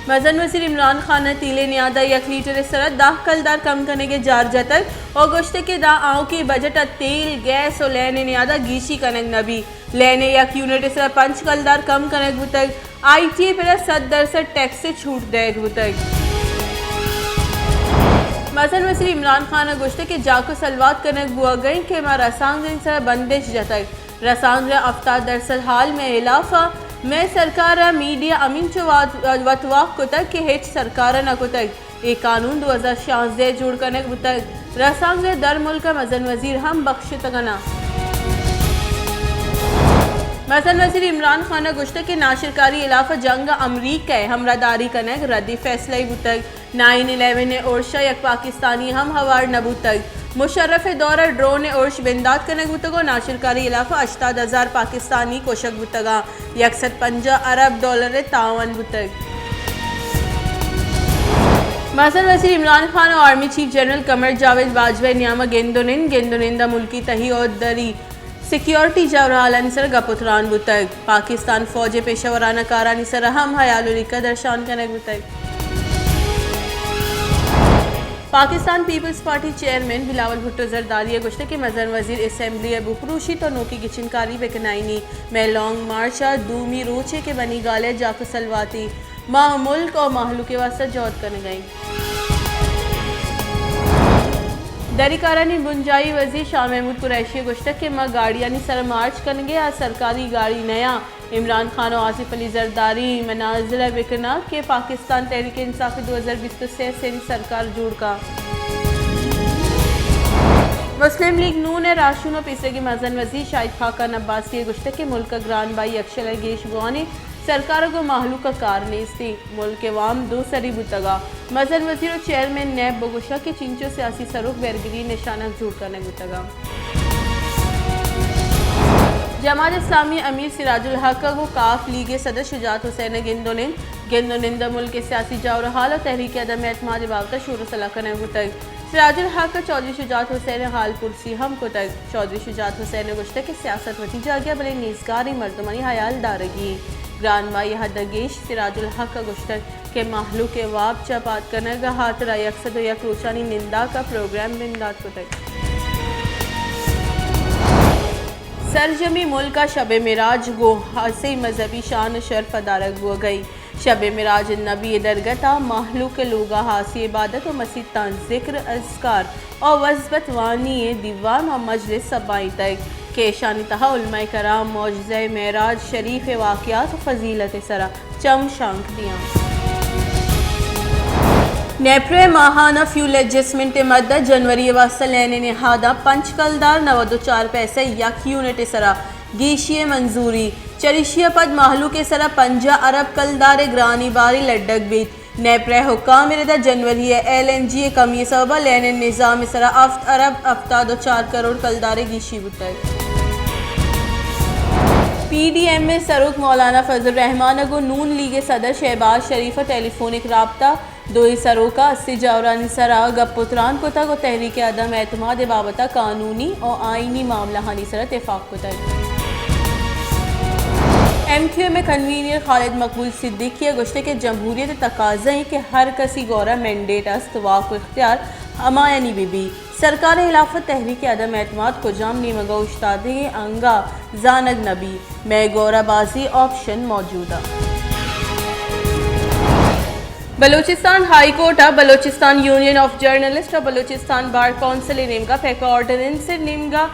مزن وزیر عمران خان ء تیل ء نیاد ء یک لیٹر ء سرا دہ کلدار کم کنگ ء جار جتگ و گوشتگ کہ داں آؤکیں بجٹ ء تیل، گیس و لین ء نیاد ء گیشی کنگ نہ بیت۔ لین ء یک یونٹ ء سرا پنچ کلدار کم کنگ بوتگ، آئی ٹی ء پدا سد درسد ٹیکس ء چھوٹ دئیگ بوتگ۔ مزن وزیر عمران خان ء گوشتگ کہ جاک و سلوات کنگ بوگ ء انت کہ ما رسانکدرانی سرا بندش جتگ۔ رسانکدراں ہفتاد درسد ہال مئے ہلاف ء، مئے سرکار ء میڈیا ہمینچو وات-، وتواک کتگ کہ ہچ سرکار ء نہ کتگ۔ اے قانون دو ہزار شانزدہ ء جوڑ کنگ بوتگ۔ رسانکدر درملک ء مزن وزیر ہم بخشتگ نہ۔ مزن وزیر عمران خان ء گوشتگ کہ ناشرکاری ہلاف ء جنگ ء امریکہ ء ہمراہداری کنگ ردی فیصلہ ای بوتگ۔ نائن الیون ء ارش ء یک پاکستانی ہم ہوار نہ بوتگ۔ مشرف ء دور ء ڈرون ء ارش بندات کنگ بوتگ و ناشرکاری ہلاف ء ہشتاد ہزار پاکستانی کشگ بوتگ ء یک سد پنجاہ ارب ڈالر ء تاوان بوتگ۔ مزن وزیر عمران خان و آرمی چیف جنرل قمر جاوید باجوہ ء نیام ء گند و نند، گند و نند ء ملکی تہی عہدیداری سیکیورٹی جاورہالانی سر ء گپ و تران بوتگ۔ پاکستان فوج ء پیشہ ورانہ کارانی سر ء ہم ہیال و لیکہ درشان کنگ بوتگ۔ Pakistan peoples party chairman Bilawal Bhutto Zardari ء گوشتگ کہ مزن وزیر اسمبلی ء بپروشیت و نوکی گچینکاری بکنائینی۔ مئے لانگ مارچ ء دومی روچے کہ بنی گالے ء جاک و سلواتی۔ ما ملک و مہلوک ء واستہ جہد کنگ ء ایں۔ دری کارانی بنجاہی وزیر شاہ محمود قریشی ء گوشتگ کہ ما گاڑیانی سر ء مارچ کنگ ء آ سرکاری گاڑی نیاں۔ عمران خان و آصف علی زرداری مناظرہ بکناں کہ پاکستان تحریک انصاف ء دو ہزار بیست و سہ ء سری سرکار جوڑ کا۔ مسلم لیگ نون ء راہشون و پیسریگیں مزن وزیر شاہد خاقان عباسی ء گوشتگ کہ ملک ء گران بہائی یکشل ء گیش بوان انت، سرکار ء گوں مہلوک ء کار نیست انت۔ ملک ء وام دو سری بوتگ ء مزن وزیر و چیئرمین نیب بگوشاں کہ چینچو سیاسی سروک بیرگری نشانگ جوڑ کنگ بوتگ ء۔ جماعت اسلامی امیر سراج الحق ء گوں کاف لیگ ء صدر شجاعت حسین ء گند و نند، گند و نند ء ملک ء سیاسی جاور حال و تحریک عدم اعتماد ء بابت ء شور و صلاح کنگ بوتگ۔ سراج الحق ء چوہدری شجاعت حسین ء حال پرسی ہم کتگ۔ چوہدری شجاعت حسین ء گوشتگ کہ سیاست وتی جاگہ ء بلے نیزگاریں مردمانی ہیال دارگی انت۔ گران بہائی ء حد ء گیش سراج الحق ء گوشتگ کہ مہلوک ء واب چہ پاد کنگ ء ہاترا یک سد و یک روچانی ننداک ء پروگرام بندات کتگ۔ سرجمیں ملک ء شب معراج گوں ہاسیں مذہبی شان و شرف ء دارگ بوگ ء انت۔ شب معراج النبی ء درگت ء مہلوک ء لوگ ء ہاسی عبادت و مسیتاں ذکر، اذکار و وزبت وانی ء دیوان و مجلس سبائینتگ کہ ایشانی تہا علماء کرام معجزہ معراج شریف ء واقعات و فضیلت ء سرا چم شانک دیاں۔ نیپرو ء ماہانہ فیول ایڈجسٹمنٹ ء مد ء جنوری ء واستہ لین ء نہاداں پنچ کلدار نود و چار پیسہ یک یونٹ ء سرا گیشی ء منظوری۔ چریشی ء پد مہلوک ء سرا پنجاہ ارب کلدار ء گرانی باری لڈگ بیت۔ نیپرا ء حکام ء ردا جنوری ء ایل این جی ء کمی ء سبب ء لین ء نظام ء سرا ہفت ارب ہفتاد و چار کروڑ کلدار ء گیشی بوتگ۔ پی ڈی ایم ء سروک مولانا فضل الرحمان ء گوں نون لیگ ء صدر شہباز شریف ء ٹیلی فونک رابطہ، دوئیں سروکاں ہستیں جاورانی سرا گپ و تران کتگ و تحریک عدم اعتماد ء بابت ء قانونی و آئینی معاملہانی سرا تفاق کتگ۔ ایم کیو ایم ء کنوینر خالد مقبول صدیقی ء گوشتگ کہ جمہوریت ء تقاضہ انت کہ ہر کسی گورا مینڈیٹ است، واک و اختیار ہمایانی بہ بیت۔ سرکار ء ہلاف ء تحریک عدم اعتماد کجام نیمگ ء اوشتاتگیں انگا زانگ نہ بیت۔ مئے گورا بازیں آپشن موجود انت۔ بلوچستان ہائی کورٹ ء بلوچستان یونین آف جرنلسٹ ء بلوچستان بار کونسل ء نیمگا پیک آرڈیننس ء نیمگا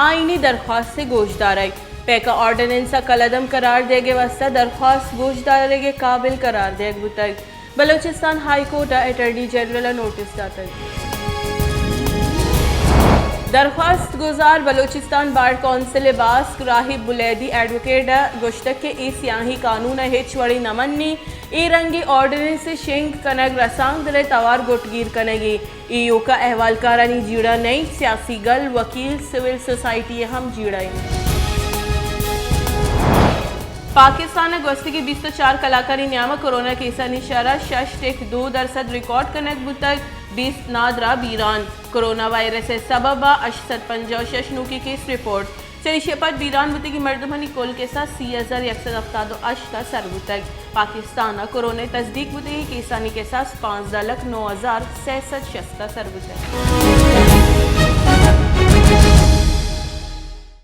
آئینی درخواست ء گوشدارگ۔ پیک آرڈیننس ء کلعدم قرار دیگ ء واستہ درخواست گوشدارگ ء قابل قرار دیگ بوتگ۔ بلوچستان ہائی کورٹ ء اٹارنی جنرل ء نوٹس داتگ۔ درخواست گزار بلوچستان بار کونسل ء باسک راہب بلیدی ایڈووکیٹ ء گوشتگ کہ اے سیاہیں قانون ء ہچ وڑیں نہ منی، اے رنگیں آرڈیننس ء شنگ کنگ رسانکدر ء توار گٹگیر کنگی۔ ایوکا احوالکارانی جیڑہ نہ انت، سیاسی گل، وکیل، سول سوسائٹی ء ہم جیڑہ انت۔ پاکستان ء گوستگیں بیست و چار کلاکانی نیام ء کورونا کیسانی شرح شش ٹک دو درسد ریکارڈ کنگ بوتگ، بیست نادراہ بیران۔ کورونا وائرس ء سبب ء ہشت سد پنجاہ و شش نوکیں کیس رپورٹ۔ چریشی ءَ پد بیران بوتگیں مردمانی کل کساس سی ہزار یک سد ہفتاد ءُ ہشت ءَ سر بوتگ۔ پاکستان ءَ کورونا ءِ تصدیق بوتگیں کیسانی کساس پانزدہ لکھ نو ہزار سئے سد شست ءَ سر بوتگ۔